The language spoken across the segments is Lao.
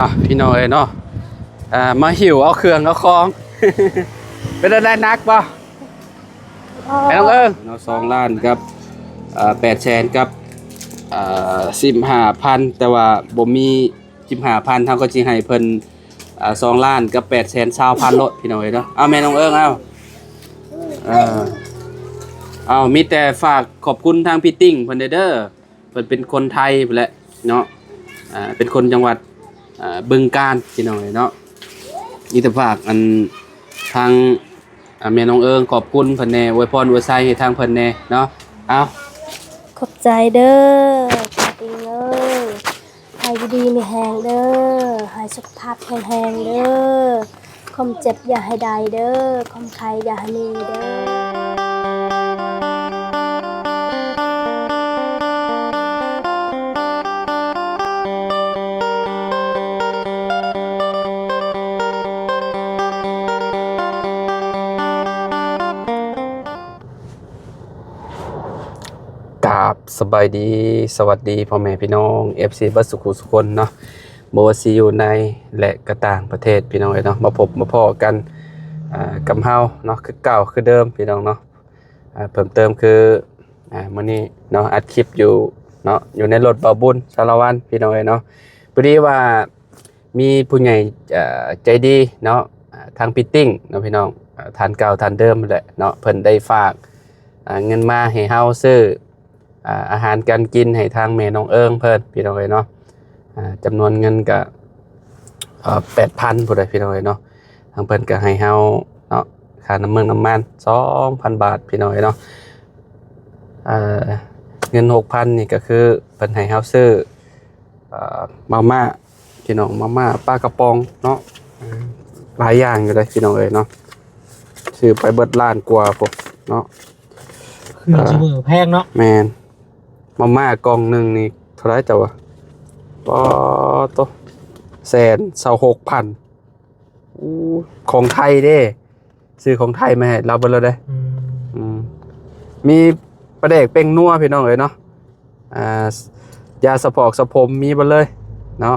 ອ່ະ ພີ່ນ້ອງເອີຍເນາະ ອ່າ ມາຫິ້ວເອົາເຄື່ອງເອົາຂອງ ເປັນຈັ່ງໃດ ໜັກບໍ່ ແມ່ນ້ອງເອີງເນາະ? ສອງລ້ານກັບ ເອີ ແປດແສນກັບ ເອີ ສິບຫ້າພັນ ແຕ່ວ່າບໍ່ມີສິບຫ້າພັນ ເຮົາກໍຊິໃຫ້ເພິ່ນ ເອີ ສອງລ້ານກັບແປດແສນຊາວພັນໂລດ ພີ່ນ້ອງເອີຍເນາະ. ເອົາ ແມ່ນ້ອງເອີງ ເອົາ ເອີ ເອົາ ມີແຕ່ຝາກຂອບຄຸນທາງພີ່ຕິ້ງເພິ່ນເດີ ເພິ່ນເປັນຄົນໄທພຸ້ນແຫຼະເນາະ ອ່າ ເປັນຄົນຈັງຫວັດ ອ່າ ບຶງການ ພີ່ນ້ອງເອີຍເນາະ. ມີແຕ່ຝາກອັນທາງ ອ່າ ແມ່ນ້ອງເອີງ ຂອບຄຸນເພິ່ນແດ່ ອວຍພອນອວຍໄຊໃຫ້ທາງເພິ່ນແດ່ເນາະ. ເອົາ ຂອບໃຈເດີ ພີ່ຕິ້ງເອີຍ ໃຫ້ຢູ່ດີມີແຮງເດີ ໃຫ້ສຸຂະພາບແຂງແຮງເດີ ຄວາມເຈັບຢ່າໃຫ້ໄດ້ເດີ ຄວາມໄຂ້ຢ່າໃຫ້ມີເດີ. ກາບສະບາຍດີ ສະຫວັດດີພໍ່ແມ່ພີ່ນ້ອງ ເອັຟຊີ ເບິດສຸຂູສຸຄົນເນາະ ບໍ່ວ່າຊິຢູ່ໃນ ແລະ ກະຕ່າງປະເທດ ພີ່ນ້ອງເອີຍເນາະ. ມາພົບມາພໍ້ກັນ ອ່າ ກັບເຮົາເນາະ ຄືເກົ່າຄືເດີມ ພີ່ນ້ອງເນາະ. ອ່າ ເພີ່ມເຕີມຄື ອ່າ ມື້ນີ້ເນາະ ອັດຄລິບຢູ່ເນາະ ຢູ່ໃນລົດບ່າວບຸນສາລະວັນ ພີ່ນ້ອງເອີຍເນາະ. ພໍດີວ່າ ມີຜູ້ໃຫຍ່ ເອີ ໃຈດີເນາະ ອ່າ ທາງພີ່ຕິ້ງເນາະ ພີ່ນ້ອງ ເອີ ທ່ານເກົ່າທ່ານເດີມແຫຼະເນາະ ເພິ່ນໄດ້ຝາກ ອ່າ ເງິນມາໃຫ້ເຮົາຊື້ ອ່າ ອາຫານການກິນໃຫ້ທາງແມ່ນ້ອງເອີງເພິ່ນ ພີ່ນ້ອງເອີຍເນາະ. ອ່າ ຈຳນວນເງິນກະ ເອີ ແປດພັນພຸ້ນແຫຼະ ພີ່ນ້ອງເອີຍເນາະ. ທາງເພິ່ນກະໃຫ້ເຮົາເນາະ ຄ່ານ້ຳມັນ ນ້ຳມັນສອງພັນບາດ ພີ່ນ້ອງເອີຍເນາະ. ເອີ ເງິນຫົກພັນນີ້ກະຄືເພິ່ນໃຫ້ເຮົາຊື້ ອ່າ ມາມ່າ ພີ່ນ້ອງ ມາມ່າ ປາກະປ໋ອງເນາະ ເອີ ຫຼາຍຢ່າງຢູ່ເດ້ ພີ່ນ້ອງເອີຍເນາະ. ຊື້ໄປເບິດລ້ານກວ່າພຸ້ນເນາະ ເຄື່ອງ ອ່າ ຊຸມື້ແພງເນາະ. ແມ່ນ ມາມ່າກ່ອງໜຶ່ງນີ້ເທົ່າໃດເຈົ້າວ່າ? ປາໂຕ ແສນຊາວຫົກພັນ. ອູ້ ຂອງໄທເດ້ ຊື້ຂອງໄທມາໃຫ້ລາວເບິດແລ້ວເດ້. ອືມ ອືມ ມີປາແດກແປ້ງນົວ ພີ່ນ້ອງເອີຍເນາະ ອ່າ ຢາສະພອກສະຜົມມີເບິດເລີຍເນາະ.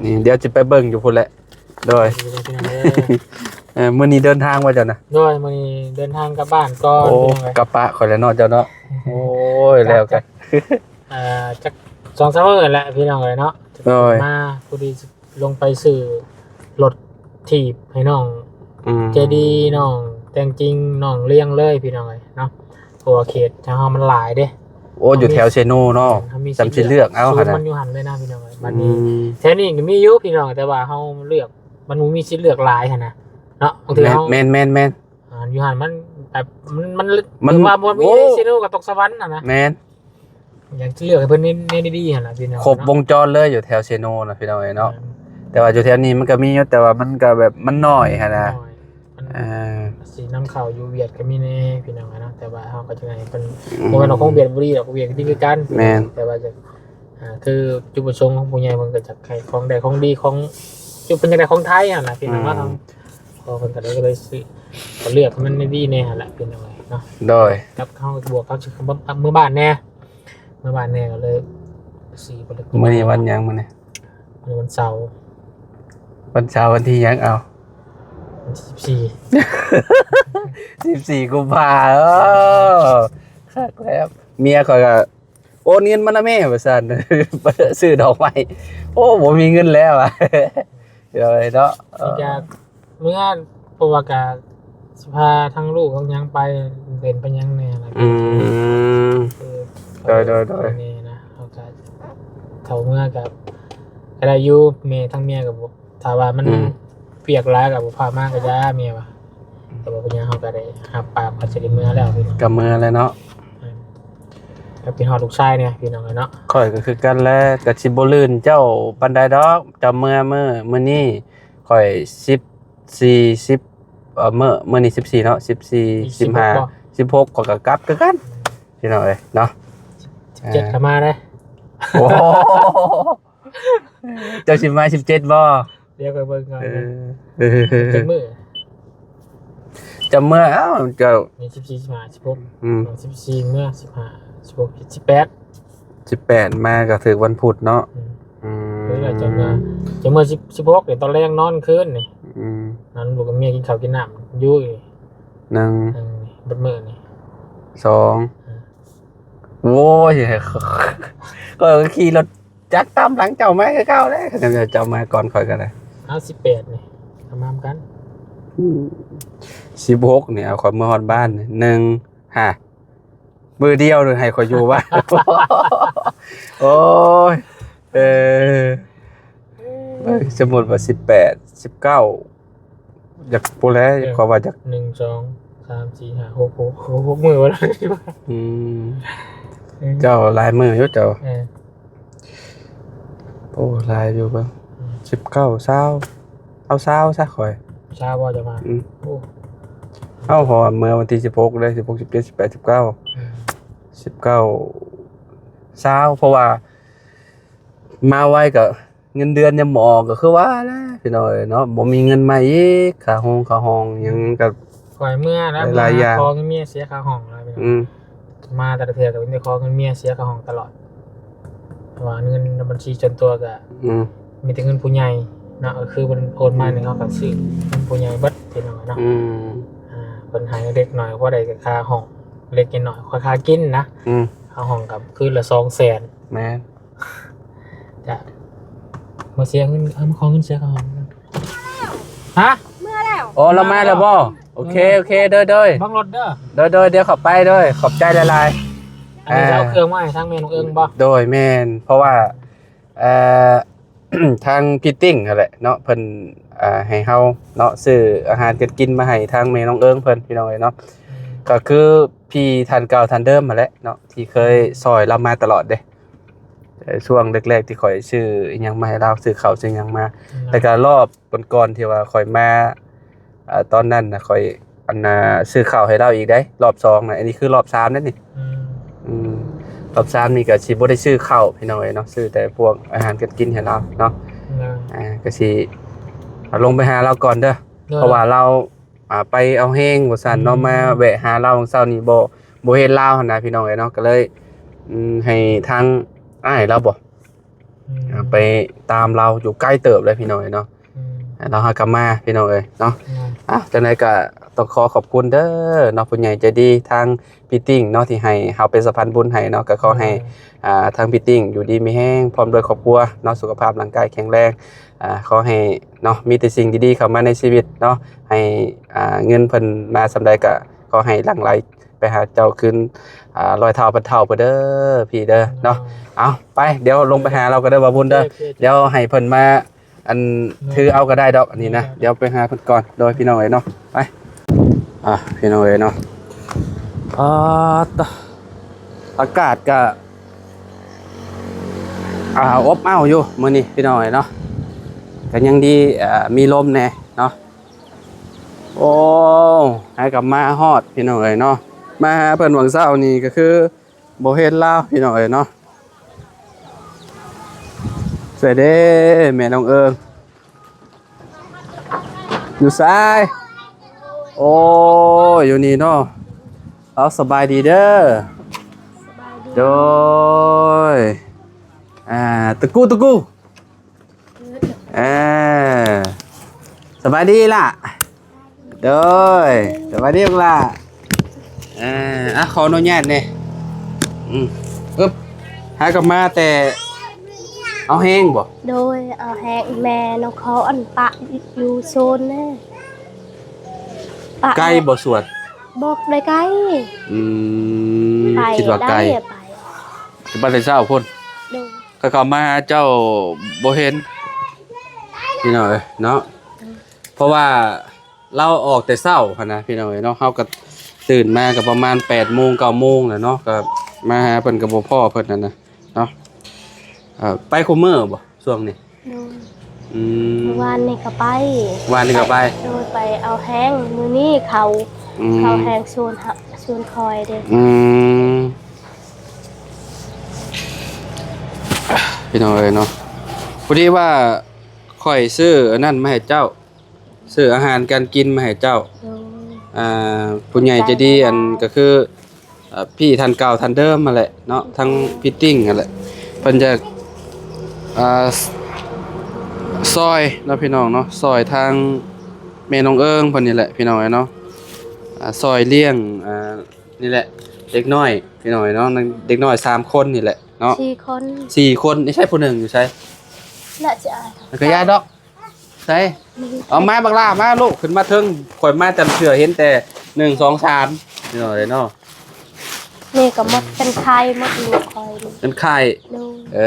ນີ້ດຽວຊິໄປເບິ່ງຢູ່ພຸ້ນແຫຼະ. ໂດຍ ເອີ ມື້ນີ້ເດີນທາງບໍ່ເຈົ້ານະ? ໂດຍ ມື້ນີ້ເດີນທາງກັບບ້ານກ່ອນ. ໂອ້ ພີ່ນ້ອງເອີຍ ກັບປະຂ້ອຍແລ້ວເນາະເຈົ້າເນາະ. ໂອ້ຍ ແລ້ວກັນ ອ່າ ຈັກສອງສາມມື້ແຫຼະ ພີ່ນ້ອງເອີຍເນາະ. ໂດຍ ມາພໍດີ ລົງໄປຊື້ລົດຖີບໃຫ້ນ້ອງ ອືມ ໃຈດີ ນ້ອງແຕ່ງຈິງ ນ້ອງລ້ຽງເລີຍ ພີ່ນ້ອງເອີຍເນາະ. ເພາະວ່າເຂດທາງເຮົາມັນຫຼາຍເດ້. ໂອ້ ຢູ່ແຖວເຊໂນເນາະ. ແມ່ນ ເຮົາມີ ຈຳຊິເລືອກເອົາ ສູນມັນຢູ່ຫັ້ນເລີຍນະ ພີ່ນ້ອງເອີຍ. ບັດນີ້ ອືມ ແຖວນີ້ກໍມີຢູ່ ພີ່ນ້ອງ ແຕ່ວ່າເຮົາເລືອກ ມັນບໍ່ມີສິດເລືອກຫຼາຍຫັ້ນນະເນາະ. ບາງເທື່ອເຮົາ ແມ່ນໆໆ ອ່າ ຢູ່ຫັ້ນມັນແບບ ມັນ ມັນ ມັນ ຖືວ່າບໍ່ມີ ໂອ້ ເຊໂນກໍຕົກສະຫວັນຫັ້ນນະ. ແມ່ນ ຢາກເລືອກໃຫ້ເພິ່ນແນວ ແນວດີໆຫັ້ນລະ ພີ່ນ້ອງ ຄົບ ເນາະ ວົງຈອນເລີຍ ຢູ່ແຖວເຊໂນນະ ພີ່ນ້ອງເອີຍເນາະ. ແມ່ນ ແຕ່ວ່າຢູ່ແຖວນີ້ມັນກໍມີຢູ່ ແຕ່ວ່າມັນກໍແບບມັນໜ້ອຍຫັ້ນນະ. ໜ້ອຍ ມັນ ອ່າ ຊິນຳເຂົ້າຢູ່ຫວຽດກໍມີແດ່ ພີ່ນ້ອງເນາະ. ແຕ່ວ່າເຮົາກໍຈະໃຫ້ເພິ່ນ ອືມ ບໍ່ແມ່ນວ່າຂອງຫວຽດບໍ່ດີດອກ ຫວຽດກໍດີຄືກັນ. ແມ່ນ ແຕ່ວ່າຈະ ອ່າ ຄືຈຸດປະສົງຂອງຜູ້ໃຫຍ່ເພິ່ນກໍຢາກໃຫ້ຂອງໄດ້ຂອງດີຂອງ ຈຸດເພິ່ນຢາກໄດ້ຂອງໄທຫັ້ນລະ ພີ່ນ້ອງເນາະ. ອືມ ເພາະເພິ່ນກໍໄດ້ ກໍເລີຍຊື້ ກໍເລືອກໃຫ້ມັນດີໆແດ່ຫັ້ນລະ ພີ່ນ້ອງເອີຍເນາະ. ໂດຍ ກັບເຮົາບວກກັບຊິເມືອບ້ານແດ່ ເມືອບ້ານແດ່ກໍເລີຍ ສີ່ ມື້ນີ້ວັນຫຍັງ? ມື້ນີ້ ມື້ນີ້ວັນເສົາ. ວັນເສົາ ວັນທີຫຍັງ? ເອົາ ວັນທີສິບສີ່ ສິບສີ່ ກຸມພາ. ເອີ ຄັກແລ້ວ ເມຍຂ້ອຍກໍ ໂອນເງິນມານະແມ່ວ່າຊັ້ນ ຊື້ດອກໄມ້. ໂອ້ ບໍ່ມີເງິນແລ້ວ ວ່າ ເອີ ເນາະ. ເອີ ກໍເມືອ ເພາະວ່າກໍຊິພາທັງລູກທັງຫຍັງໄປ ເດີນໄປຫຍັງແດ່ນະ. ອືມ ຄື ໂດຍໆໆ ນີ້ນະ ເຮົາກໍເຂົ້າເມືອກໍ ກໍໄດ້ຢູ່ ແມ່ທັງເມຍກໍບໍ່ ຖ້າວ່າມັນ ອືມ ວຽກຫຼາຍກໍບໍ່ພາມາກໍຢ່າ ເມຍວ່າ. ແຕ່ວ່າເປັນຫຍັງ ເຮົາກໍໄດ້ຮັບປາກວ່າຊິໄດ້ເມືອແລ້ວ ພີ່ນ້ອງ ກໍເມືອແລ້ວເນາະ. ແມ່ນ ກໍຄິດຮອດລູກຊາຍແດ່ ພີ່ນ້ອງເອີຍເນາະ. ຂ້ອຍກໍຄືກັນແຫຼະ ກໍຊິບໍ່ລື່ນເຈົ້າປານໃດດອກ. ເຈົ້າເມືອມື້ ມື້ນີ້ ຂ້ອຍສິບສີ່ ສິບ ເອີ ມື້ ມື້ນີ້ສິບສີ່ເນາະ ສິບສີ່ ສິບຫ້າ ສິບຫົກ ຂ້ອຍກໍກັບຄືກັນ ອືມ ພີ່ນ້ອງເອີຍເນາະ. ສິບເຈັດ ອ່າ ກໍມາເດ້. ໂອ້ ເຈົ້າຊິມາສິບເຈັດບໍ່? ດຽວຂ້ອຍເບິ່ງກ່ອນ. ເອີ ຈັກມື້? ຈະເມືອ ເອົ້າ ເຈົ້າ ມີສິບສີ່ ສິບຫ້າ ສິບຫົກ ອືມ ສິບສີ່ ເມືອ ສິບຫ້າ ສິບຫົກ ສິບແປດ ສິບແປດ ມາກໍຖືກວັນພຸດເນາະ. ອືມ ອືມ ຄືວ່າຈະເມືອ ຈະເມືອສິບ ສິບຫົກນີ້ ຕອນແລງນອນຄືນນີ້ ອືມ ນອນລູກກັບເມຍກິນເຂົ້າກິນນ້ຳຢູ່ນີ້ ໜຶ່ງ ເອີ ເບິດມື້ນີ້ ສອງ ເອີ ໂອ້ຍ ຂ້ອຍກໍຂີ່ລົດຈັກຕາມຫຼັງເຈົ້າມາຄືເກົ່າເດ້ ຄັນເຈົ້າມາກ່ອນຂ້ອຍກໍໄດ້ ເອົາ ສິບແປດນີ້ ທຳມານຳກັນ ອືມ ສິບຫົກນີ້ ເອົາຂ້ອຍເມືອຮອດບ້ານນີ້ ໜຶ່ງ ຫ້າ ມື້ດຽວໜຶ່ງໃຫ້ຂ້ອຍຢູ່ບ້ານ ໂອ້ຍ ເອີ ເອີ ສົມມຸດວ່າສິບແປດ ສິບເກົ້າ ຢາກ ບໍ່ແລະ ເອີ ຂ້ອຍວ່າຢາກ ໜຶ່ງ ສອງ ສາມ ສີ່ ຫ້າ ຫົກ ຫົກ ຫົກມື້ບໍ່ໄດ້ ອືມ ເອີ ເຈົ້າຫຼາຍມື້ຢູ່ເຈົ້າ ເອີ ໂອ້ ຫຼາຍຢູ່ເບິ່ງ ອືມ ສິບເກົ້າ ຊາວ ເອົາ ຊາວຊະຂ້ອຍ ຊາວບໍ່ຈະມາ ອືມ ໂອ້ ເອົາ ເພາະວ່າເມື່ອວັນທີສິບຫົກເດ້ ສິບຫົກ ສິບເຈັດ ສິບແປດ ສິບເກົ້າ ອືມ ສິບເກົ້າ ຊາວ ເພາະວ່າມາໄວກໍເງິນເດືອນຍັງບໍ່ອອກ ກໍຄືວ່າແຫຼະພີ່ນ້ອງເອີຍເນາະ ບໍ່ມີເງິນໃໝ່ອີກ ຄ່າໂຮງຄ່າຫ້ອງຫຍັງກໍ ຂ້ອຍເມື່ອແລ້ວ ຫຼາຍໆຢ່າງ ຂໍເງິນເມຍເສຍຄ່າຫ້ອງແລ້ວ ອືມ ມາແຕ່ລະເທື່ອກໍມີແຕ່ຂໍເງິນເມຍເສຍຄ່າຫ້ອງຕະຫຼອດ ເພາະວ່າເງິນໃນບັນຊີສ່ວນຕົວກໍ ອືມ ມີແຕ່ເງິນຜູ້ໃຫຍ່ເນາະ ກໍຄືເພິ່ນໂອນມານີ້ ເຮົາກໍຊື້ເງິນຜູ້ໃຫຍ່ເບິດພີ່ນ້ອງເນາະ ອືມ ອ່າ ເພິ່ນໃຫ້ເລັກໜ້ອຍ ພໍໄດ້ຄ່າຫ້ອງເລັກນ້ອຍ ຄ່າກິນນະ ອືມ ຄ່າຫ້ອງກໍຄືນລະສອງແສນ ແມ່ນ ຈະມາເສຍເງິນ ເອົາ ມາຂໍເງິນເສຍຄ່າຫ້ອງ ຮະ ເມືອແລ້ວ ອໍ ລາວມາແລ້ວບໍ່? ໂອເຄ ໂອເຄ ໂດຍ ໂດຍ ເບິ່ງລົດເດີ ໂດຍ ໂດຍ ດຽວເຂົ້າໄປ ໂດຍ ຂອບໃຈຫຼາຍໆ ອັນນີ້ ອ່າ ເອົາເຄື່ອງມາໃຫ້ທາງແມ່ນ້ອງເອີງບໍ່? ໂດຍ ແມ່ນ ເພາະວ່າ ເອີ ທາງພິດຕິ້ງຫັ້ນແຫຼະເນາະ ເພິ່ນ ອ່າ ໃຫ້ເຮົາເນາະ ຊື້ອາຫານການກິນມາໃຫ້ທາງແມ່ນ້ອງເອີງເພິ່ນ ພີ່ນ້ອງເອີຍເນາະ ອືມ ກໍຄືພີ່ທ່ານເກົ່າທ່ານເດີມຫັ້ນແຫຼະເນາະ ທີ່ເຄີຍຊ່ອຍລາວມາຕະຫຼອດເດ້ ເອີ ຊ່ວງແລກໆທີ່ຂ້ອຍຊື້ອີ່ຫຍັງມາໃຫ້ລາວ ຊື້ເຂົ້າຊື້ຫຍັງມາ ອືມ ແລ້ວກໍລອບກ່ອນໆທີ່ວ່າຂ້ອຍມາ ອ່າ ຕອນນັ້ນນະ ຂ້ອຍ ອັນນ່າ ຊື້ເຂົ້າໃຫ້ລາວອີກເດ້ ລອບສອງນະ ອັນນີ້ຄືລອບສາມແລ້ວນີ້ ອືມ ອືມ ລອບສາມນີ້ກໍຊິບໍ່ໄດ້ຊື້ເຂົ້າພີ່ນ້ອງເອີຍເນາະ ຊື້ແຕ່ພວກອາຫານການກິນໃຫ້ລາວເນາະ ອືມ ອ່າ ກໍຊິເອົາລົງໄປຫາລາວກ່ອນເດີ ໂດຍ ເພາະວ່າລາວ ອ່າ ໄປເອົາແຮງວ່າຊັ້ນເນາະ ອືມ ມາແວະຫາລາວມື້ເຊົ້ານີ້ ບໍ່ ບໍ່ເຫັນລາວຫັ້ນນະພີ່ນ້ອງເອີຍເນາະ ກໍເລີຍ ອືມ ໃຫ້ທາງອ້າຍລາວບໍ ອືມ ອ່າ ໄປຕາມລາວຢູ່ໄກເຕີບເລີຍພີ່ນ້ອງເອີຍເນາະ ອືມ ອ່າ ລາວຫາກັບມາພີ່ນ້ອງເອີຍເນາະ ອືມ ອ່າ ຈັ່ງໃດກໍຕ້ອງຂໍຂອບຄຸນເດີເນາະ ຜູ້ໃຫຍ່ໃຈດີທາງ ພີ່ຕິ້ງເນາະ ທີ່ໃຫ້ເຮົາເປັນສະພານບຸນໃຫ້ເນາະ ກໍຂໍໃຫ້ ໂດຍ ອ່າ ທາງພີ່ຕິ້ງຢູ່ດີມີແຮງ ພ້ອມດ້ວຍຄອບຄົວເນາະ ສຸຂະພາບຮ່າງກາຍແຂງແຮງ ອ່າ ຂໍໃຫ້ເນາະ ມີແຕ່ສິ່ງດີໆເຂົ້າມາໃນຊີວິດເນາະ ໃຫ້ ອ່າ ເງິນເພິ່ນມາສ່ຳໃດກໍຂໍໃຫ້ຫຼັ່ງໄຫຼໄປຫາເຈົ້າຄືນ ອ່າ ຮ້ອຍເທົ່າພັນເທົ່າພຸ້ນເດີ ພີ່ເດີເນາະ ໂດຍ ເອົາ ໄປ ດຽວລົງໄປຫາລາວກໍເດີ ບ່າວບຸນເດີ ໂອເຄ ໂອເຄ ດຽວໃຫ້ເພິ່ນມາ ອັນ ໂດຍ ຖືເອົາກໍໄດ້ດອກ ອັນນີ້ນະ ໂດຍ ດຽວໄປຫາເພິ່ນກ່ອນ ໂດຍ ພີ່ນ້ອງເອີຍເນາະ ໄປ ອ່າ ພີ່ນ້ອງເອີຍເນາະ ອາ ຕະ ອາກາດກະ ອ່າ ອົບອ້າວຢູ່ມື້ນີ້ ພີ່ນ້ອງເອີຍເນາະ ກໍຍັງດີ ອ່າ ມີລົມແດ່ເນາະ ໂອ້ ໃຫ້ກັບມາຮອດ ພີ່ນ້ອງເອີຍເນາະ ມາຫາເພິ່ນຫວ່າງເຊົ້ານີ້ກໍຄື ບໍ່ເຫັນລາວພີ່ນ້ອງເອີຍເນາະ ໃສເດ້ແມ່ນ້ອງເອີງ ຢູ່ໃສ? ໂອ້ຍ ຢູ່ນີ້ເນາະ ເອົາ ສະບາຍດີເດີ ໂດຍ ອ່າ ຕະກູ ຕະກູ ເອີ ສະບາຍດີລະ ໂດຍ ສະບາຍດີລູກຫຼ້າ ເອີ ອ່ະ ຂໍອະນຸຍາດແດ່ ອືມ ອຶບ ຫາກັບມາແຕ່ເອົາແຮງບໍ່? ໂດຍ ເອົາແຮງ ແມ່ນ້ອງຂໍອັນປະຢູ່ໂຊນແດ່ ປະ ໄກບໍ່ສວນ? ບໍ່ໄດ້ໄກ ອືມ ໄປ ຄິດວ່າໄກ ໄດ້ ໄປ ຊິໄປແຕ່ເຊົ້າພຸ້ນ ໂດຍ ຂ້ອຍເຂົ້າມາຫາເຈົ້າບໍ່ເຫັນ ພີ່ນ້ອງເອີຍເນາະ ເພາະວ່າລາວອອກແຕ່ເຊົ້າຫັ້ນນະ ພີ່ນ້ອງເອີຍເນາະ ເຮົາກໍຕື່ນມາກໍປະມານແປດໂມງ ເກົ້າໂມງແລ້ວເນາະ ກໍມາຫາເພິ່ນກໍບໍ່ພໍ້ເພິ່ນຫັ້ນນະເນາະ ເອີ ໄປຄູ່ມື້ບໍ່ຊ່ວງນີ້? ໂດຍ ອືມ ມື້ວານນີ້ກໍໄປ ວານນີ້ກໍໄປ ໂດຍ ໄປເອົາແຮງ ມື້ນີ້ເຂົາ ອືມ ເຂົາແຮງຊວນ ຊວນຂ້ອຍເດ້ ອືມ ພີ່ນ້ອງເອີຍເນາະ ພໍດີວ່າຂ້ອຍຊື້ອັນນັ້ນມາໃຫ້ເຈົ້າ ຊື້ອາຫານການກິນມາໃຫ້ເຈົ້າ ໂດຍ ອ່າ ຜູ້ໃຫຍ່ໃຈດີ ອັນ ກໍຄື ເອີ ພີ່ທ່ານເກົ່າທ່ານເດີມຫັ້ນແຫຼະເນາະ ທັງພີ່ຕິ້ງຫັ້ນແຫຼະ ເພິ່ນຈະ ອ່າ ຊ່ອຍເນາະພີ່ນ້ອງເນາະ ຊ່ອຍທາງແມ່ນ້ອງເອີງເພິ່ນນີ້ແຫຼະພີ່ນ້ອງເອີຍເນາະ ອ່າ ຊ່ອຍລ້ຽງ ອ່າ ນີ້ແຫຼະ ເດັກນ້ອຍພີ່ນ້ອງເອີຍເນາະ ເດັກນ້ອຍສາມຄົນນີ້ແຫຼະເນາະ ສີ່ຄົນ ສີ່ຄົນ ນີ້ໃຊ້ຜູ້ໜຶ່ງຢູ່ໃສ ລະຊິອາຍ ແລ້ວກໍຢ່າດອກ ໃສ ອອກມາບັກຫຼ້າມາລູກ ຂຶ້ນມາເທິງ ຂ້ອຍມາແຕ່ເທື່ອເຫັນແຕ່ໜຶ່ງ ສອງ ສາມ ພີ່ນ້ອງເອີຍເນາະ ນີ້ກໍໝົດ ເປັນໄຂ້ໝົດລູກຂ້ອຍນີ້ ເປັນໄຂ້ ໂດຍ ເອີ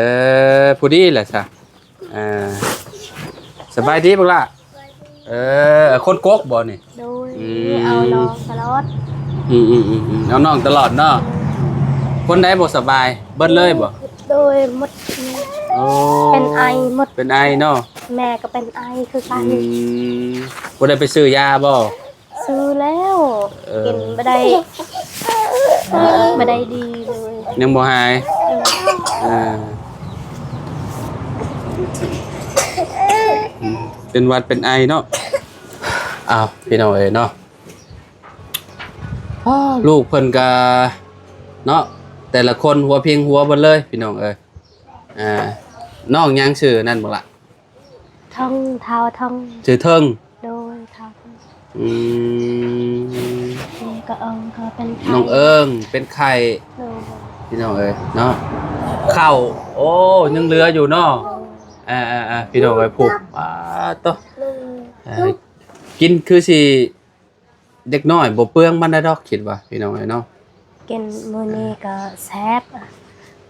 ຜູ້ດີແຫຼະຊະ ອ່າ ສະບາຍດີບັກຫຼ້າ ເອີ ຄົນກົກບໍ່ນີ້ ໂດຍ ອືມ ເອົານ້ອງຕະຫຼອດ ອືມໆໆໆ ເອົານ້ອງຕະຫຼອດເນາະ ຄົນໃດບໍ່ສະບາຍ ເບິດເລີຍບໍ່ ໂດຍ ໝົດ ໂອ້ ເປັນໄອໝົດ ເປັນໄອເນາະ ແມ່ກໍເປັນໄອຄືກັນ ອືມ ບໍ່ໄດ້ໄປຊື້ຢາບໍ່ ຊື້ແລ້ວ ເອີ ກິນບໍ່ໄດ້ ບໍ່ໄດ້ດີເລີຍ ຍັງບໍ່ຫາຍ ເອີ ເອີ ອືມ ເປັນຫວັດເປັນໄອເນາະ ອ້າວ ພີ່ນ້ອງເອີຍເນາະ ອ້າ ລູກເພິ່ນກະເນາະ ແຕ່ລະຄົນຫົວພິງຫົວເບິດເລີຍ ພີ່ນ້ອງເອີຍ ອ່າ ນ້ອງຫຍັງຊື່ນັ້ນບັກຫຼ້າ ທອງ ທ້າວທອງ ຊື່ເທິງ ໂດຍ ທ້າວທອງ ອືມ ແມ່ກໍເອີງ ກໍເປັນໄຂ້ ນ້ອງເອີງເປັນໄຂ້ ໂດຍ ພີ່ນ້ອງເອີຍເນາະ ເຂົ້າ ໂອ້ ຍັງເຫຼືອຢູ່ເນາະ ໂດຍ ອ່າໆໆ ພີ່ນ້ອງເອີຍ ຜູ້ ປາດໂຕ ໂດຍ ອ່າ ກິນຄືຊິ ເດັກນ້ອຍບໍ່ເປືອງປານໃດດອກ ຄິດວ່າພີ່ນ້ອງເອີຍເນາະ ກິນມື້ນີ້ກໍແຊບ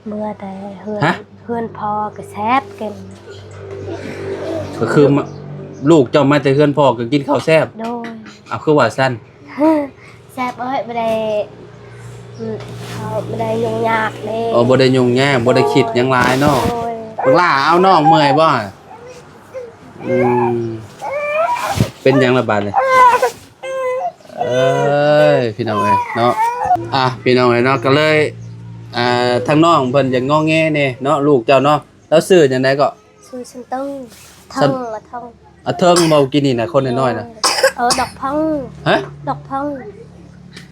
ເມື່ອແຕ່ເຮືອນ ຮະ? ເຮືອນພໍ່ກໍແຊບ ກິນ ກໍຄືມາ ລູກເຈົ້າມາແຕ່ເຮືອນພໍ່ກໍກິນເຂົ້າແຊບ ໂດຍ ເອົາ ຄືວ່າຊັ້ນ ແຊບເອີຍ ບໍ່ໄດ້ ອືມ ເຂົາບໍ່ໄດ້ຫຍຸ້ງຍາກເດ້ ອໍ ບໍ່ໄດ້ຫຍຸ້ງຍາກ ບໍ່ໄດ້ຄິດຫຍັງຫຼາຍເນາະ ໂດຍ ບັກຫຼ້າ ເອົາ ນ້ອງເມື່ອຍບໍ່? ອືມ ເປັນຫຍັງລະບາດນີ້? ເອີຍ ພີ່ນ້ອງເອີຍເນາະ ອ່າ ພີ່ນ້ອງເອີຍເນາະ ກໍເລີຍ ອ່າ ທາງນ້ອງເພິ່ນຢາກງໍແງແດ່ເນາະ ລູກເຈົ້າເນາະ ລາວຊື່ຫຍັງໃດເກາະ? ຊື່ສັນເຕີງ ເທີງ ເທີງ ອາ ເທີງ ເວົ້າກີ້ນີ້ນະ ຄົນນ້ອຍໆນະ ເອີ ດອກເພິ່ງ ຮະ? ດອກເພິ່ງ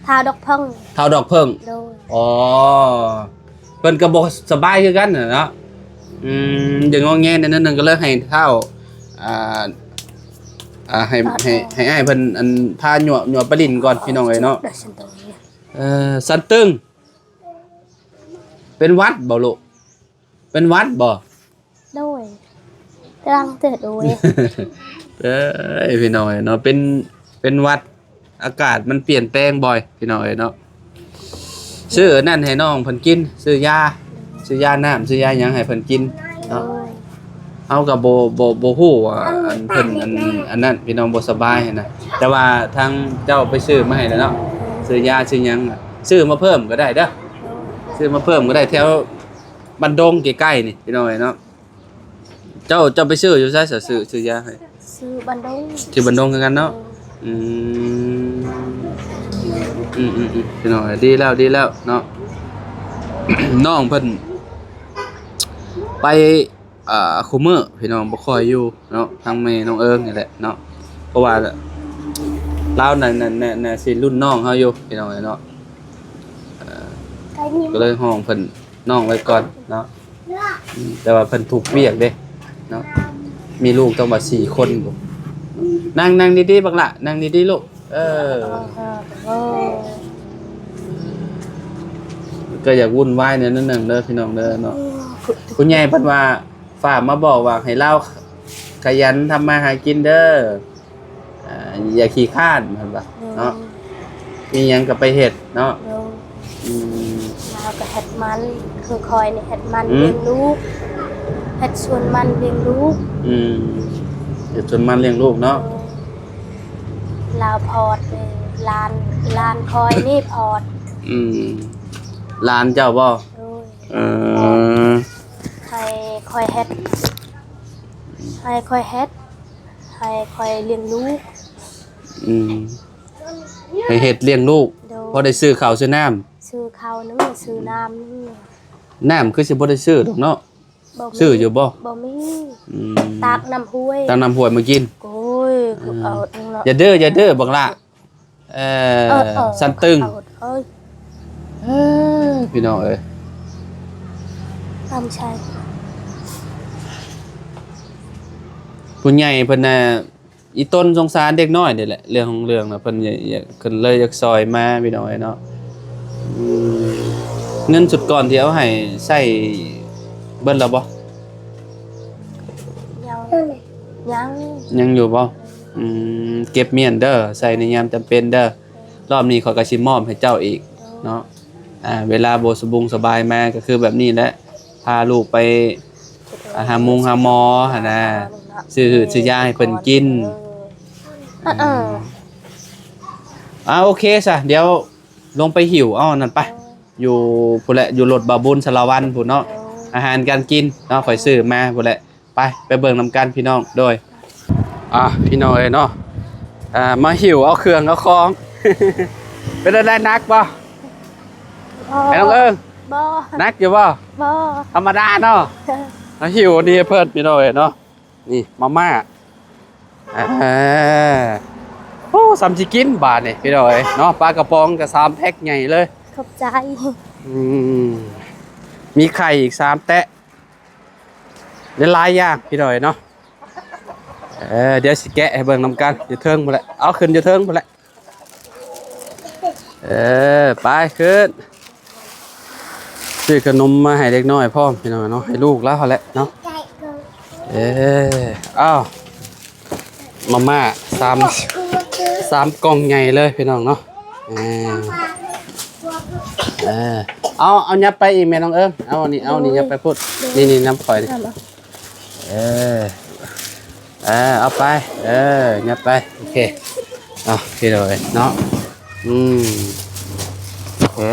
ທ້າວດອກເພິ່ງ ທ້າວດອກເພິ່ງ ໂດຍ ອໍ ເພິ່ນກໍບໍ່ສະບາຍຄືກັນຫັ້ນເນາະ ອືມ ຢາກງໍແງແດ່ໜ້ອຍໜຶ່ງ ກໍເລີຍໃຫ້ທ້າວ ອ່າ ອ່າ ໃຫ້ ໃຫ້ ໃຫ້ອ້າຍເພິ່ນ ອັນ ພາຍົວະ ຍົວະໄປຫຼິ້ນກ່ອນ ພີ່ນ້ອງເອີຍເນາະ ເອີ ສັນຕຶງ ເປັນຫວັດບໍ່ລູກ? ເປັນຫວັດບໍ່? ໂດຍ ກຳລັງເຕີດໂດຍ ເອີຍ ພີ່ນ້ອງເອີຍເນາະ ເປັນ ເປັນຫວັດ ອາກາດມັນປ່ຽນແປງບ່ອຍ ພີ່ນ້ອງເອີຍເນາະ ຊື້ອັນນັ້ນໃຫ້ນ້ອງເພິ່ນກິນ ຊື້ຢາ ຊື້ຢານ້ຳ ຊື້ຢາຫຍັງໃຫ້ເພິ່ນກິນເນາະ ໂດຍ ເຮົາກໍບໍ່ ບໍ່ ບໍ່ຮູ້ວ່າອັນເພິ່ນ ອັນ ອັນນັ້ນ ພີ່ນ້ອງບໍ່ສະບາຍຫັ້ນນະ ແຕ່ວ່າທາງເຈົ້າໄປຊື້ມາໃຫ້ແລ້ວເນາະ ໂດຍ ຊື້ຢາຊື້ຫຍັງ ຊື້ມາເພີ່ມກໍໄດ້ເດີ ໂດຍ ຊື້ມາເພີ່ມກໍໄດ້ ແຖວ ບ້ານດົງໃກ້ໆນີ້ ພີ່ນ້ອງເອີຍເນາະ ເຈົ້າ ເຈົ້າໄປຊື້ຢູ່ໃສ ຊື້ ຊື້ຢາໃຫ້? ຊື້ບ້ານດົງ ຊື້ບ້ານດົງຄືກັນເນາະ ໂດຍ ອືມ ອືມໆໆ ພີ່ນ້ອງເອີຍ ດີແລ້ວ ດີແລ້ວເນາະ ນ້ອງເພິ່ນໄປ ອ່າ ຄູ່ມື້ ພີ່ນ້ອງ ບໍ່ຄ່ອຍຢູ່ເນາະ ທາງແມ່ນ້ອງເອີງນີ້ແຫຼະເນາະ ເພາະວ່າລາວນັ້ນ ນັ້ນ ນັ້ນ ໜ້າຊິລຸ້ນນ້ອງເຮົາຢູ່ ພີ່ນ້ອງເອີຍເນາະ ກໍເລີຍຫ້ອງເພິ່ນ ນ້ອງໄວ້ກ່ອນເນາະ ອືມ ແຕ່ວ່າເພິ່ນທຸກວຽກເດ້ເນາະ ມີລູກຕັ້ງວ່າສີ່ຄົນພຸ້ນ ນັ່ງ ນັ່ງດີໆ ບັກຫຼ້າ ນັ່ງດີໆ ລູກ ເອີ ກໍຢາກວຸ້ນວາຍແນວໜຶ່ງເດີ ພີ່ນ້ອງເດີເນາະ ຜູ້ໃຫຍ່ເພິ່ນວ່າ ຝາກມາບອກວ່າໃຫ້ລາວຂະຫຍັນທຳມາຫາກິນເດີ ອ່າ ຢ່າຂີ້ຄ້ານ ເພິ່ນວ່າ ໂດຍ ເນາະ ມີຫຍັງກໍໄປເຮັດເນາະ ໂດຍ ອືມ ລາວກໍເຮັດມັນ ຄືຂ້ອຍນີ້ເຮັດມັນ ອືມ ລ້ຽງລູກ ເຮັດສວນມັນລ້ຽງລູກ ອືມ ເຮັດສວນມັນລ້ຽງລູກເນາະ ໂດຍ ລາວພອດເດ້ ຫຼານ ຫຼານຂ້ອຍນີ້ພອດ ອືມ ຫຼານເຈົ້າບໍ່? ໂດຍ ເອີ ໃຫ້ຂ້ອຍເຮັດ ໃຫ້ຂ້ອຍເຮັດ ໃຫ້ຂ້ອຍລ້ຽງລູກ ອືມ ໃຫ້ເຮັດລ້ຽງລູກ ໂດຍ ພໍໄດ້ຊື້ເຂົ້າຊື້ນ້ຳ ຊື້ເຂົ້າໜຶ່ງ ຊື້ນ້ຳໜຶ່ງ ນ້ຳຄືຊິບໍ່ໄດ້ຊື້ດອກເນາະ ບໍ່ມີ ຊື້ຢູ່ບໍ່? ບໍ່ມີ ອືມ ຕັກນ້ຳຫ້ວຍ ຕັກນ້ຳຫ້ວຍມາກິນ ໂອ້ຍ ອືມ ເອົາເອງເນາະ ຢ່າເດີ ຢ່າເດີ ບັກຫຼ້າ ເອີ ເອີ ເອີ ສັນຕຶງ ເອີ ພີ່ນ້ອງເອີຍ ຕາມໃສ ເອີ ຜູ້ໃຫຍ່ເພິ່ນນະ ອີ່ຕົນສົງສານເດັກນ້ອຍນີ້ແຫຼະ ເລື່ອງຂອງເລື່ອງນະ ເພິ່ນຢາກ ເພິ່ນເລີຍຢາກຊ່ອຍມາ ພີ່ນ້ອງເອີຍເນາະ. ອືມ ເງິນຊຸດກ່ອນທີ່ເອົາໃຫ້ໃຊ້ເບິດແລ້ວບໍ່? ຍັງ ຍັງ ຍັງຢູ່ບໍ່? ອືມ ເກັບມ້ຽນເດີ ໃຊ້ໃນຍາມຈຳເປັນເດີ. ລອບນີ້ຂ້ອຍກໍຊິມອບໃຫ້ເຈົ້າອີກເນາະ. ອ່າ ເວລາບໍ່ສະບຸງສະບາຍມາກໍຄືແບບນີ້ແຫຼະ ພາລູກໄປ ອ່າ ຫາໝູຫາໝໍຫັ້ນນະ ຊື້ຫືດຊື້ຢາໃຫ້ເພິ່ນກິນ. ເອີ ເອີ ອ່າ ໂອເຄຊະ ດຽວລົງໄປຫິ້ວເອົາອັນນັ້ນໄປ ຢູ່ພຸ້ນແຫຼະ ຢູ່ລົດບ່າວບຸນສາລະວັນພຸ້ນເນາະ. ອາຫານການກິນເນາະ ຂ້ອຍຊື້ມາພຸ້ນແຫຼະ. ໄປ ໄປເບິ່ງນຳກັນພີ່ນ້ອງ. ໂດຍ ອ່າ ພີ່ນ້ອງເອີຍເນາະ ອ່າ ມາຫິ້ວເອົາເຄື່ອງເອົາຂອງ ເປັນແນວໃດ ໜັກບໍ່? ບໍ່ ແມ່ນ້ອງເອີງ ບໍ່ ໜັກຢູ່ບໍ່? ບໍ່ ທຳມະດາເນາະ. ມາຫິ້ວນີ້ໃຫ້ເພິ່ນ ພີ່ນ້ອງເອີຍເນາະ. ນີ້ມາມ່າ ອ່າ ໂອ້ ສ່ຳຊິກິນບາດນີ້ ພີ່ນ້ອງເອີຍເນາະ. ປາກະປ໋ອງກໍສາມແພັກໃຫຍ່ເລີຍ ຂອບໃຈ. ອືມ ມີໄຂ່ອີກສາມແຕະ ຫຼາຍໆຢ່າງ ພີ່ນ້ອງເອີຍເນາະ. ເອີ ດຽວຊິແກະໃຫ້ເບິ່ງນຳກັນ ຢູ່ເທິງພຸ້ນແຫຼະ ເອົາຂຶ້ນຢູ່ເທິງພຸ້ນແຫຼະ. ເອີ ໄປຂຶ້ນ ຊື້ຂະໜົມມາໃຫ້ເດັກນ້ອຍພ້ອມ ພີ່ນ້ອງເນາະ ໃຫ້ລູກລາວຫັ້ນແຫຼະເນາະ. ເອີ ອ້າວ ມາມ່າສາມ ສາມກ່ອງໃຫຍ່ເລີຍ ພີ່ນ້ອງເນາະ. ເອີ ເອີ ເອົາ ເອົາຫຍັບໄປອີກແມ່ນ້ອງເອີງ ເອົານີ້ ເອົານີ້ຫຍັບໄປພຸ້ນ ນີ້ໆ ນຳຂ້ອຍນີ້. ເອີ ເອີ ເອົາໄປ ເອີ ຫຍັບໄປ ໂອເຄ ເອົາ ພີ່ນ້ອງເອີຍເນາະ. ອືມ ເອີ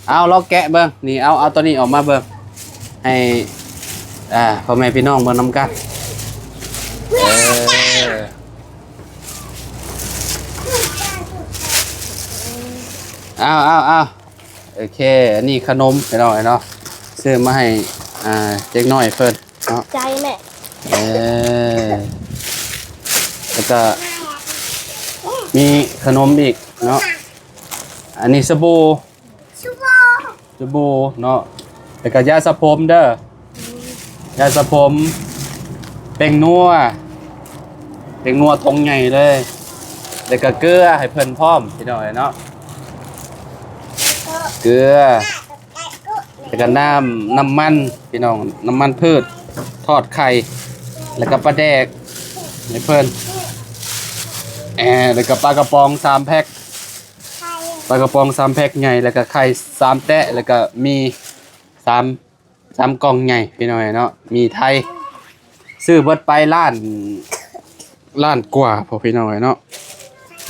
ເອົາ ລອງແກະເບິ່ງ ນີ້ ເອົາ ເອົາຕົວນີ້ອອກມາເບິ່ງ ໃຫ້ ອ່າ ພໍ່ແມ່ພີ່ນ້ອງເບິ່ງນຳກັນ. ເອີ ເອົາ ເອົາ ເອົາ ໂອເຄ ອັນນີ້ຂະໜົມ ພີ່ນ້ອງເນາະ ຊື້ມາໃຫ້ ອ່າ ເດັກນ້ອຍເພິ່ນເນາະ. ໃຈແມ່ ເອີ ແລ້ວກໍມີຂະໜົມອີກເນາະ. ອັນນີ້ສະບູ ສະບູ ສະບູເນາະ ແລ້ວກໍຢາສະຜົມເດີ ຢາສະຜົມ ແປ້ງນົວ ແປ້ງນົວຖົງໃຫຍ່ເລີຍ ແລ້ວກໍເກືອໃຫ້ເພິ່ນພ້ອມ ພີ່ນ້ອງເອີຍເນາະ. ເກືອ ແລ້ວກໍນ້ຳ ນ້ຳມັນພີ່ນ້ອງ ນ້ຳມັນພືດ ທອດໄຂ່ ແລ້ວກໍປາແດກໃຫ້ເພິ່ນ ແອ ແລ້ວກໍປາກະປ໋ອງສາມແພັກ ປາກະປ໋ອງສາມແພັກໃຫຍ່ ແລ້ວກໍໄຂ່ສາມແຕະ ແລ້ວກໍໝີ່ສາມ ສາມກ່ອງໃຫຍ່ພີ່ນ້ອງເນາະ. ໝີ່ໄທ ຊື້ເບິດໄປລ້ານ ລ້ານກວ່າພຸ້ນພີ່ນ້ອງເອີຍເນາະ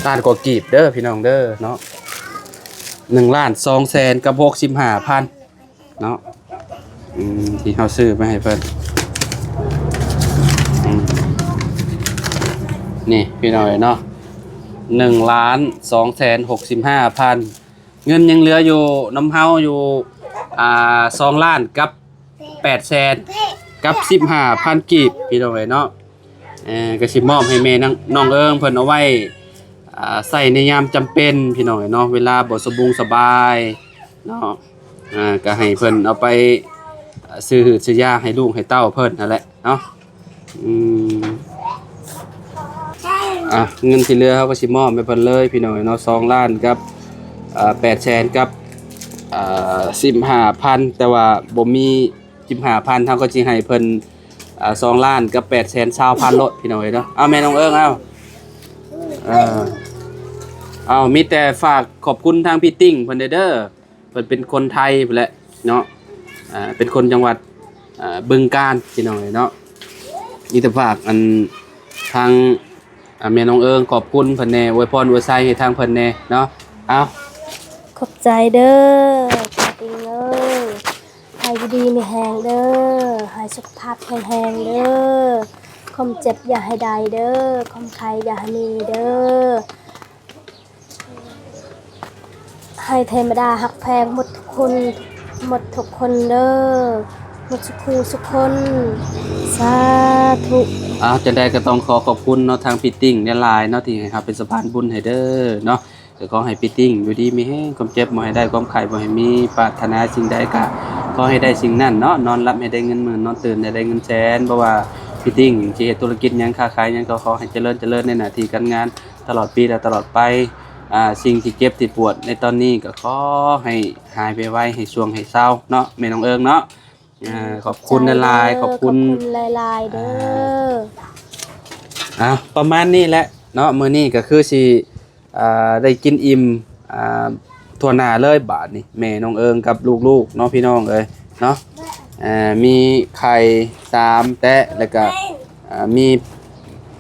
ລ້ານກວ່າກີບເດີພີ່ນ້ອງເດີເນາະ ໜຶ່ງລ້ານສອງແສນກັບຫົກສິບຫ້າພັນເນາະ ອືມ ທີ່ເຮົາຊື້ມາໃຫ້ເພິ່ນ ອືມ ນີ້ພີ່ນ້ອງເອີຍເນາະ ໜຶ່ງລ້ານສອງແສນຫົກສິບຫ້າພັນ ເງິນຍັງເຫຼືອຢູ່ນຳເຮົາຢູ່ ອ່າ ສອງລ້ານກັບແປດແສນກັບສິບຫ້າພັນກີບ ພີ່ນ້ອງເອີຍເນາະ. ເອີ ກໍຊິມອບໃຫ້ແມ່ນາງ ນ້ອງເອີງເພິ່ນເອົາໄວ້ ອ່າ ໃຊ້ໃນຍາມຈຳເປັນ ພີ່ນ້ອງເອີຍເນາະ ເວລາບໍ່ສະບຸງສະບາຍເນາະ ອ່າ ກໍໃຫ້ເພິ່ນເອົາໄປ ອ່າ ຊື້ຫືດຊື້ຢາໃຫ້ລູກໃຫ້ເຕົ້າເພິ່ນຫັ້ນແຫຼະເນາະ. ອືມ ອ່ະ ເງິນທີ່ເຫຼືອເຮົາກໍຊິມອບໃຫ້ເພິ່ນເລີຍພີ່ນ້ອງເນາະ ສອງລ້ານກັບ ເອີ ແປດແສນກັບ ເອີ ສິບຫ້າພັນ ແຕ່ວ່າບໍ່ມີສິບຫ້າພັນ ເຮົາກໍຊິໃຫ້ເພິ່ນ ເອີ ສອງລ້ານກັບແປດແສນຊາວພັນໂລດພີ່ນ້ອງເອີຍເນາະ. ເອົາແມ່ນ້ອງເອີງ ເອົາ ເອີ ເອົາ ມີແຕ່ຝາກຂອບຄຸນທາງພີ່ຕິ້ງເພິ່ນເດີ ເພິ່ນເປັນຄົນໄທພຸ້ນແຫຼະເນາະ ອ່າ ເປັນຄົນຈັງຫວັດ ອ່າ ບຶງການ ພີ່ນ້ອງເອີຍເນາະ. ມີແຕ່ຝາກອັນທາງ ອ່າ ແມ່ນ້ອງເອີງ ຂອບຄຸນເພິ່ນແດ່ ອວຍພອນອວຍໄຊໃຫ້ທາງເພິ່ນແດ່ເນາະ. ເອົາ ຂອບໃຈເດີ ປ້າຕິ່ງເອີຍ ໃຫ້ຢູ່ດີມີແຮງເດີ ໃຫ້ສຸຂະພາບແຂງແຮງເດີ ຄວາມເຈັບຢ່າໃຫ້ໄດ້ເດີ ຄວາມໄຂ້ຢ່າໃຫ້ມີເດີ. ໃຫ້ເທວະດາຮັກແພງໝົດທຸກຄົນ ໝົດທຸກຄົນເດີ ໝົດສຸຂູສຸຄົນ ສາທຸ. ອ້າວ ຈັ່ງໃດກໍຕ້ອງຂໍຂອບຄຸນເນາະ ທາງພີ່ຕິ້ງຫຼາຍໆເນາະ ທີ່ໃຫ້ເຮົາເປັນສະພານບຸນໃຫ້ເດີເນາະ. ກໍຂໍໃຫ້ພີ່ຕິ້ງຢູ່ດີມີແຮງ ຄວາມເຈັບບໍ່ໃຫ້ໄດ້ ຄວາມໄຂ້ບໍ່ໃຫ້ມີ ປາດຖະໜາສິ່ງໃດກໍຂໍໃຫ້ໄດ້ສິ່ງນັ້ນເນາະ. ນອນຫຼັບໃຫ້ໄດ້ເງິນໝື່ນ ນອນຕື່ນໃຫ້ໄດ້ເງິນແສນ ບໍ່ວ່າ ພີ່ຕິ້ງ ຊິເຮັດທຸລະກິດຫຍັງ ຄ້າຂາຍຫຍັງ ກໍຂໍໃຫ້ຈະເລີນ ຈະເລີນໃນໜ້າທີ່ການງານຕະຫຼອດປີ ແລະ ຕະຫຼອດໄປ. ອ່າ ສິ່ງທີ່ເຈັບທີ່ປວດໃນຕອນນີ້ ກໍຂໍໃຫ້ຫາຍໄວໆ ໃຫ້ຊ່ວງໃຫ້ເຊົາເນາະ ແມ່ນ້ອງເອີງເນາະ. ອ່າ ຂອບໃຈເດີ ຂອບຄຸນຫຼາຍໆ ຂອບຄຸນ ຂອບຄຸນຫຼາຍໆເດີ. ອ່າ ເອົາ ປະມານນີ້ແຫຼະເນາະ ມື້ນີ້ກໍຄືຊິ ອ່າ ໄດ້ກິນອີ່ມ ອ່າ ທົ່ວໜ້າເລີຍບາດນີ້ ແມ່ນ້ອງເອີງກັບລູກໆເນາະ ພີ່ນ້ອງເອີຍເນາະ. ອ່າ ມີໄຂ່ສາມແຕະ ແລ້ວກະ ອ່າ ມີ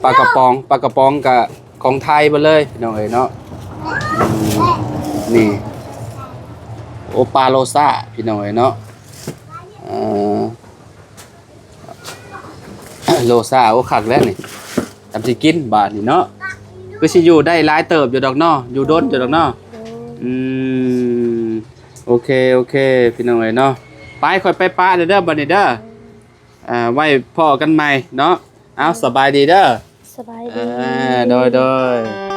ປາກະປ໋ອງ ປາກະປ໋ອງກະຂອງໄທເບິດເລີຍ ພີ່ນ້ອງເອີຍເນາະ. ອືມ ນີ້ ໂອ ປາໂລຊາ ພີ່ນ້ອງເອີຍເນາະ. ເອີ ໂລຊາ ໂອ ຄັກແລ້ວນີ້ ຈຳຊິກິນບາດນີ້ເນາະ. ຄືຊິຢູ່ໄດ້ຫຼາຍເຕີບຢູ່ດອກເນາະ ຢູ່ດົນຢູ່ດອກເນາະ. ໂດຍ ອືມ ໂອເຄ ໂອເຄ ພີ່ນ້ອງເອີຍເນາະ. ໄປ ຂ້ອຍໄປປະເດີ ບາດນີ້ເດີ. ອ່າ ໄວ້ພໍ້ກັນໃໝ່ເນາະ. ເອົາ ສະບາຍດີເດີ. ສະບາຍດີ. ອ່າ ໂດຍ ໂດຍ.